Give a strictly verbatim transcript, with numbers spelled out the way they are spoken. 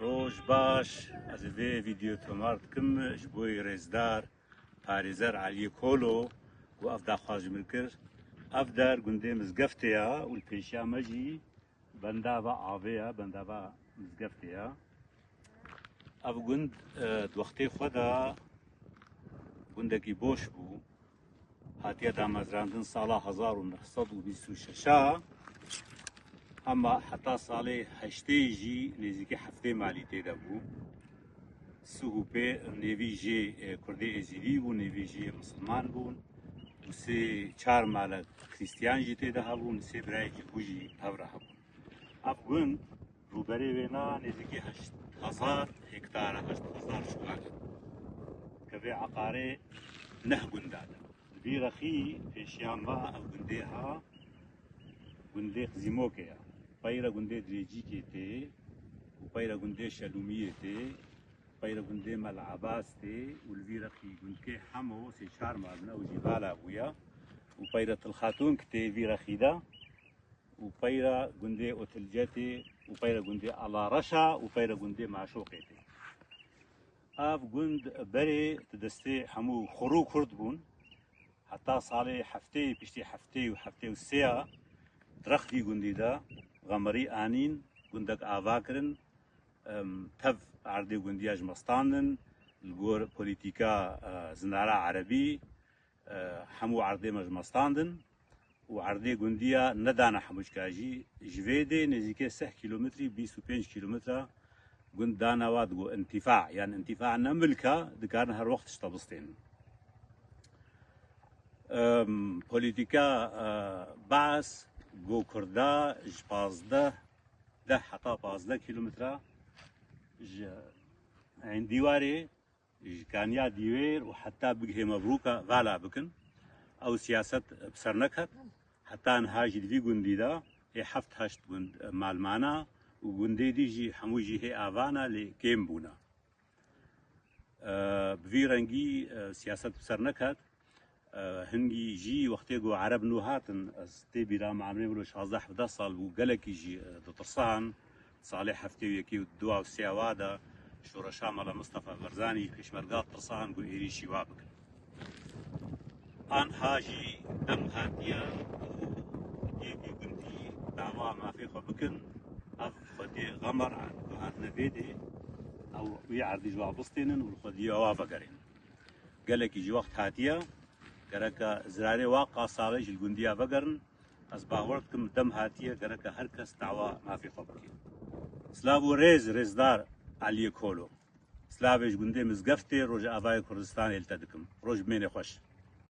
Roj baş, ez ê vê vîdeo tomar dikim ji bo rêzdar parêzer Eliyê Kolo ku ev daxwaz ji min kir. Ev der gundê Mizgeftê ye û li pêşiya me jî bendava avê ye, bendava Mizgeftê ye. Ev gund, e, di wextê xwe de gundekî boş bû. Hatiye damezrandin sala hezar û neh sed û bîst û şeş a, hema heta salê heştê jî nêzîkî heftê malî tê de bû. Sih û pê nêvî jê, e, Kurdê Êzîdî bû, nêvî jê Misilman bûn. Û sê çar malek Krîstiyan jî tê de hebûn, sê birayekî xwe jî hev re hebûn. Ev gund rûberê wêna nêzîkî heşt hezar hektar e, heşt hezar çukan e. Kevê eqarê neh gunda de. Li vî rexî pêşiya me ev gundê ha, gundê Qizîmokê ye. Peyre gundê Dirêcîkê tê û peyre gundê Şelûmiyê tê, peyre gundê Mel Ebas tê û li vî rexî gundkê hemo sê çar mal ne û jî vala bûye û peyre Tilxatûnk tê vî rexî de. û peyra gundê Otilcetê û peyra gundê Alareşa û peyra gundê Maşoqê tê. Ev gund berê di destê hemû xurû Kurd bûn. Heta salê heftê, piştî heftê û heftê û sê ya di rex vî gundî de xemerî anîn, gundek ava kirin. Em, tev erdê gundiya ji me standin, li gor polîtîka, e, zinara erebî, e, hemû erdê me ji me standin û erdê gundiya nedana hemûçka jî. Ji vê dê nêzîkê seh kîlometrî, bîst û pênc kîlometra gund dana wa digo întîfa. Yan întîfa ne milka, dikarin her wext tişta bistênin. Em, polîtîka, e, Baas go Kurda ji pazdeh, deh heta pazdeh kîlometra ji Ên Dîwarê ji Kaniya Dîwêr û heta bigihê Mebrûka vala bikin. Ew siyaset bi ser neket. Heta niha jî di vî gundî de hê heft heşt gund, e, mal mana û gundê dî jî hemû jî hê avana lê kêm bûna. E, bi vî rengî, e, siyaset bi ser neket. E, hingî jî wextê ku Ereb nû hatin, ez tê bîra me emrê min şazdeh hevdeh sal bû, gelekî jî, e, ditirsan. Salê heftê û yekê û dua û sêya wa de şoreşa Mela Mistefa Barzanî pêşmerga tirsan ku êrîşî wa bikin. Anha jî dem hatiye û yê vî gundî dawa mafê xwe bikin. Ev xwediyê Xemer ku hatine vê dê, ew wî erdî ji wa bistênin û li xwediyê wa vegerên. Gelekî ji wext hatiye, gereke zirarê wa qasalê ji li gundiya vegerin. Ez bawer dikim dem hatiye, gereke her kes dawa mafê xwe bike. Silav û rêz, rêzdar Eliyê Kolo. Silavê ji gundê Mizgeftê Rojavayê Kurdistanê li te dikim. Roj bimêne xweş.